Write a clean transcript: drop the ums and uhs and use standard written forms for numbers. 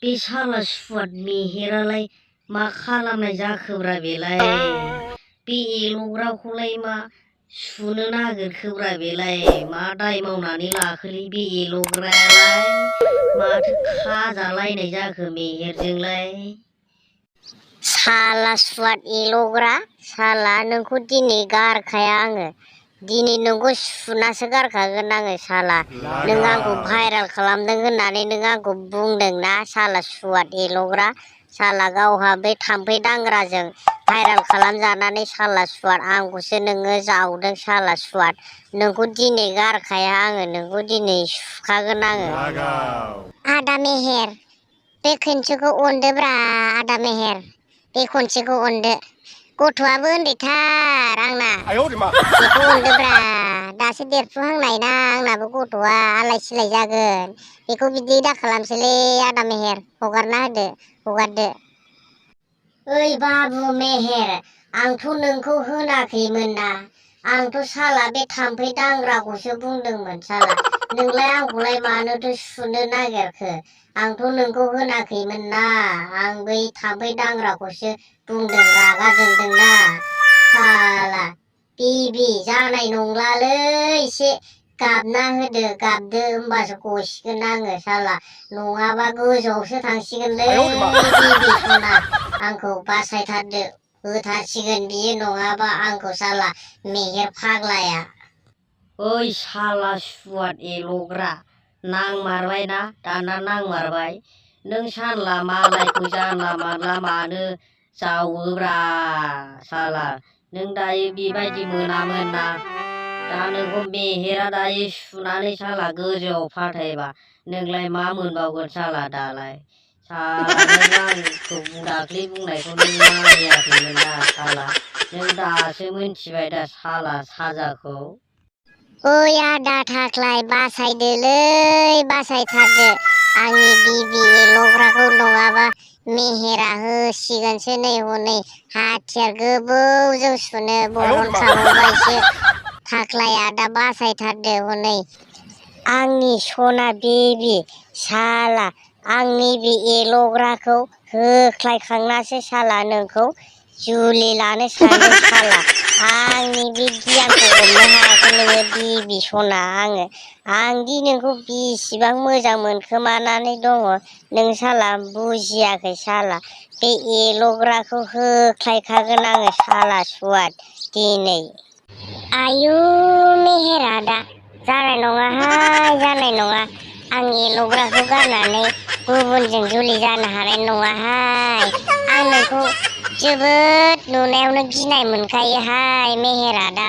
बे साला सुवाद मेहेरालाय मा खालामनाय जाखोब्रा बेलाय बे एल'ग्राखौलाय मा सुनो नागिरखोब्रा बेलाय मा दाय मावनानै लाखोलै बे एल'ग्रायालाय माथो खाजालायनाय जाखो मेहेरजोंलाय। साला सुवाद एल'ग्रा साला नोंखौ दिनै गारखाया आङो दिनै नोंखौ सुनासो गारखागोन आङो साला नों आंखौ भाइरेल खालामदों होननानै नों आंखौ बुंदोंना साला सुवाद एल'ग्रा साला गावहा बे थाम्फै दांग्राजों भाइरेल खालामजानानै साला सुवाद आंखौसो नोङो जावदों साला सुवाद नोंखौ दिनै गारखाया आङो नोंखौ दिनै सुखागोन आङो। आदा मेहेर बे खनसेखौ अनदोब्रा आदा मेहेर बे खनसेखौ अनदो गथ'आबो उन्दैथार आंना बेखौ अनदोब्रा दासो देरफुहांनाय ना आंनाबो गथ'आ आलाय सिलाय जागोन बेखौ बिदि दा खालामसैलै आदा मेहेर हगारना होदो हगारदो। ओइ बाबु मेहेर आंथ' नोंखौ होनाखैमोन ना आंथ' साला बे थाम्फै दांग्राखौसो बुंदोंमोन साला नोंलाय आंखौलाय मानोथो सुनो नागिरखो आंथ' नोंखौ होनाखैमोन ना आं बै थाम्फै दांग्राखौसो बुंदों रागा जोंदोंना साला बिबि जानाय नंलालै एसे गाबना होदो गाबदो होमबासो गसिगोन आङो साला नङाबा गोजौआवसो थांसिगोनलै बिबि सना आंखौ बासायथारदो होथारसिगोन बियो नङाबा आंखौ साला मेहेर फाग्लाया। ओइ साला सुवाद एल'ग्रा नांमारबाय ना दाना नांमारबाय नों साला मालायखौ जानला मानला मानो जावोब्रा साला नों दायो बेबायदि मोनामोन ना दा नोंखौ मेहेरा दायो सुनानै साला गोजौआव फाथायबा नोंलाय मा मोनबावगोन साला दालाय साला नों आंखौ दाख्लै बुंनायखौ नों मानियाखैमोन ना साला नों दासो मोनथिबाय दा साला साजाखौ। ओइ आदा थाख्लाय बासायदोलै बासायथारदो आंनि बिबि एल'ग्राखौ नङाबा मेहेरा होसिगोनसो नै हनै हाथियार गोबौजों सुनो बरनखाबावबायसो थाख्लाया दा बासायथारदो हनै आंनि सना बेबि साला आंनि बे एल'ग्राखौ होख्लायखांनासो साला नोंखौ जुलि लानो सानदों साला आंनि बे गियानखौ हमनो हायाखै नोङो बिबि सना आंदि नोंखौ बेसेबां मोजां मोनखोमानानै दङ नों साला बुजियाखै साला बे एल'ग्राखौ होख्लायखागोन आङो साला सुवाद दिनै। आयु मेहेर आदा जानाय नङाहाय जानाय नङा आं एल'ग्राखौ गारनानै गुबुनजों जुलि जानो हानाय नङाहाय आं नोंखौ जोबोद नुनायावनो गिनाय मोनखायोहाय मेहेर आदा।